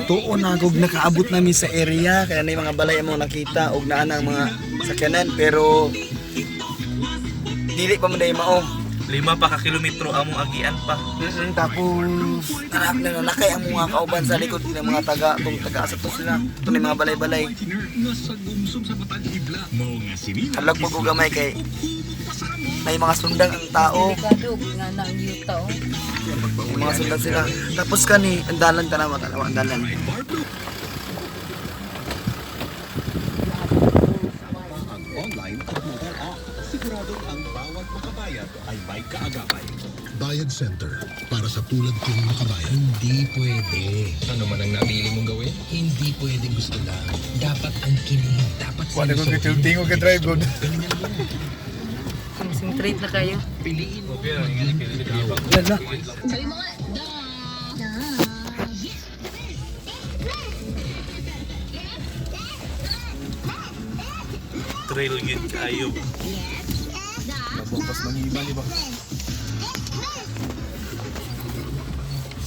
Tuon na kog nakaabot namin sa area kaya na yung mga balay among nakita og naa na ang mga sakyanan, pero dili pa man day mao. 5 pa ka kilometro among agian pa. Tapos narap na nalakay ang mga kauban sa likod ng mga taga tong taga asa to sila. Ito na yung mga balay-balay. Halag mo ko gamay kay may mga sundang ang tao. Delikado nga na ang yuta oh. May mga sundan sila. Tapos kani, ang dalan tanawa, tanawa ang dalan. Ang online at mobile app. Siguradong ang bawat makabayad ay may kaagapay. Bayad Center, para sa tulad kong makabayan. Hindi pwede. Ano man ang napili mong gawin, hindi pwedeng gusto lang. Dapat ang kinig. Dapat Wala ko kitilting o ka-drive ko. Galingan mo. Concentrate na kayo. Piliin mo. Lala. Trail gyud kaayo. Tapos mangima, di ba?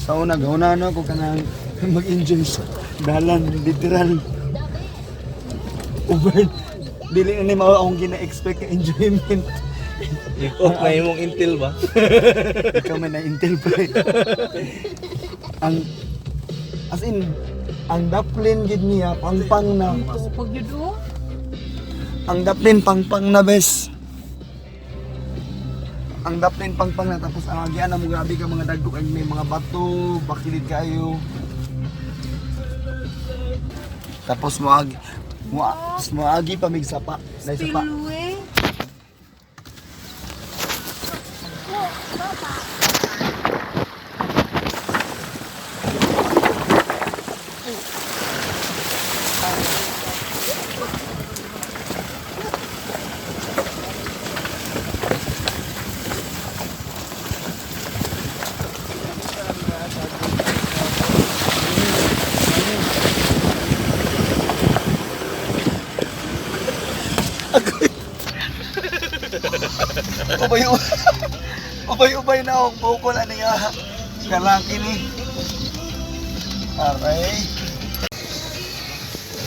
Sa una, gauna na ako kanang mag-enjoy sa dalan, literal. Over. Dili na ni mao akong gina-expect na enjoyment. Oh, may imong intel ba? Ikaw man na Intel pre. Ang as in ang daplin gid niya pangpang na. Pag yun oh. Ang daplin pangpang na, bes. Ang daplin pangpang na, tapos ang agian na mo grabe ka mga dagko kay may mga bato, bakilid kayo. Tapos moagi mo moagi pa mig sapa, dai sapa. Spillway. Ubay ubay ubay na akong bukol ani nga. Kalaki ni. Aray.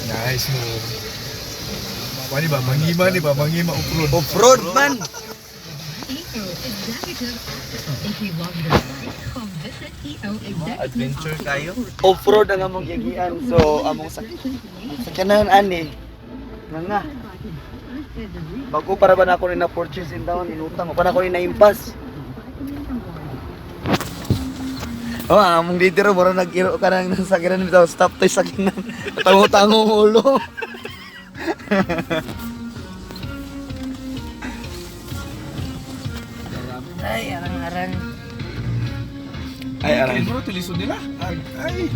Nice move. Wala ba? Mangima, di ba? Mangima off-road. Off-road man. Adventure kayo. Off-road ang among gigian. So among sa sakyanan ani. Nga nga. Bago para ba na ako ni na purchase in town, inutang ko pa na ako ni naimpas. Oh, ang among leader mura nag-iro ka nang sakyanan bitaw stop toy sakyanan. Tango-tango ang ulo. Ay, arang-arang. Ay, aray. Ay, bro, tulisod nila. Ay, ay.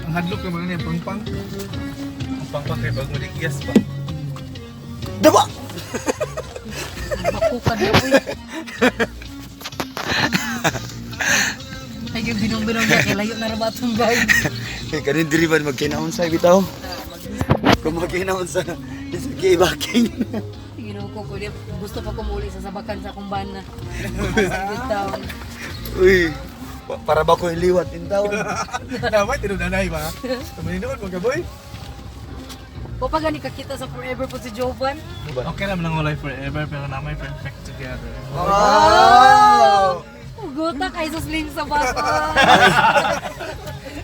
Ang hadlok naman niya, pangpang. Ang pangpang kay bag maligyas ba? Daba! Bako ka na uy. Ay, yung binong-binong niya, kay layo na ra ba itong guide? Kay kanin diri ba magkinaon sa bitaw? Kung magkinaon sa isang gibaking. Ginoo ko, kuya, gusto pa kumuli sa sabakan sa kumbana. Sa good town. Uy, para ba ko iliwat in town? Namay, tinunanay ba? Tumaninood, mga boy. O pa gani kakita sa forever po si Jovan. Okay lang nang walay forever pero na may perfect together. Wow! Ugota kay sa sling sa baka.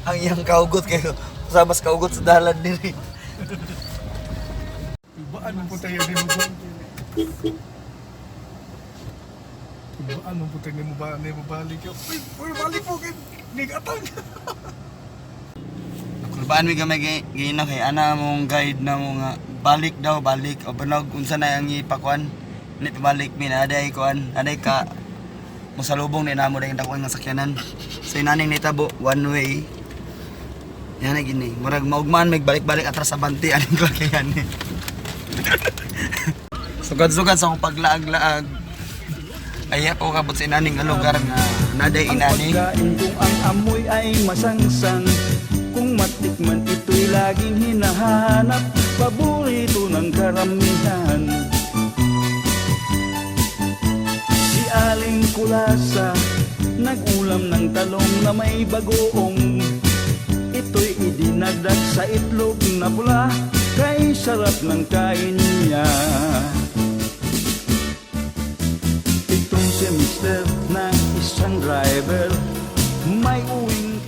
Ang iyang kaugot kayo. Sa mas kaugot sa dalan diri. Ibaan mo po tayo ni mo ba? Ibaan mo po tayo ni mo ba? Ni mo balik. Uy, uy, balik po kay Nigatang. Kulbaan mi gamay gina kay ana mong guide na mo nga balik daw balik o banog unsa na ang ipakuan ni pabalik mi na aday kuan aday ka mosalubong ni namo dayong dako nga sakyanan. So inaning nitabo one way. Yan na gini. Murag maugmaan mig balik-balik atras sa banti aning klakayan ni. Sugad-sugad sa akong paglaag-laag. Ay ako kabot sa inaning nga lugar nga naday inani. Pagkain kung ang amoy ay masangsang, kung matikman ito'y laging hinahanap, paborito ng karamihan. Si Aling Kulasa, nag-ulam ng talong na may bagoong. Ito'y Dinagdag sa itlog na pula, kay sarap ng kain niya. Itong si Mister na isang driver, may uwing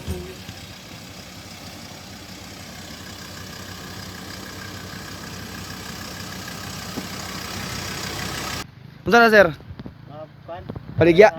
Unsa na, sir? Baligya.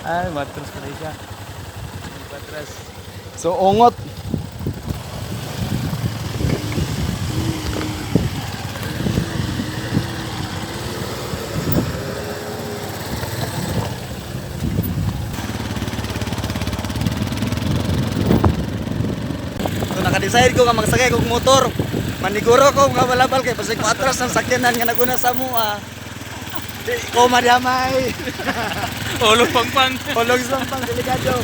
Ay, matras pa siya. Matras. So ungot. So naka-decide ko nga magsakay kog motor. Maniguro ko nga balabal kay basig ko atras ang sakyanan nga naguna sa mua. Di ko madamay. Ulong pangpang. Ulong sa pang delikado.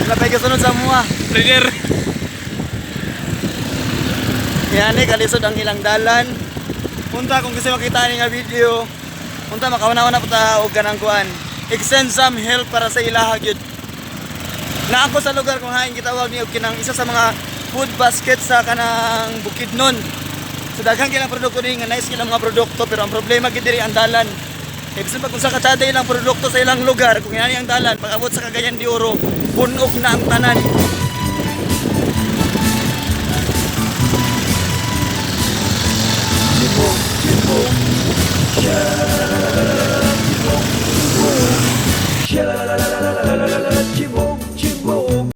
Wala pa kasunod sa mua. Trigger. Yan eh, kalisod ang ilang dalan. Punta kung gusto makita ni nga video. Punta makauna-una pa ta og kanang kuan. Extend some help para sa ilaha gyud. Na ako sa lugar kung hain gitawag ni og kinang isa sa mga food basket sa kanang Bukidnon. So daghan kilang produkto ni nga nice kilang mga produkto, pero ang problema gid diri ang dalan. Kay bisan pag unsa ka tsada ilang produkto sa ilang lugar, kung inani ang dalan, pag abot sa Cagayan de Oro, punog na ang tanan. Sha.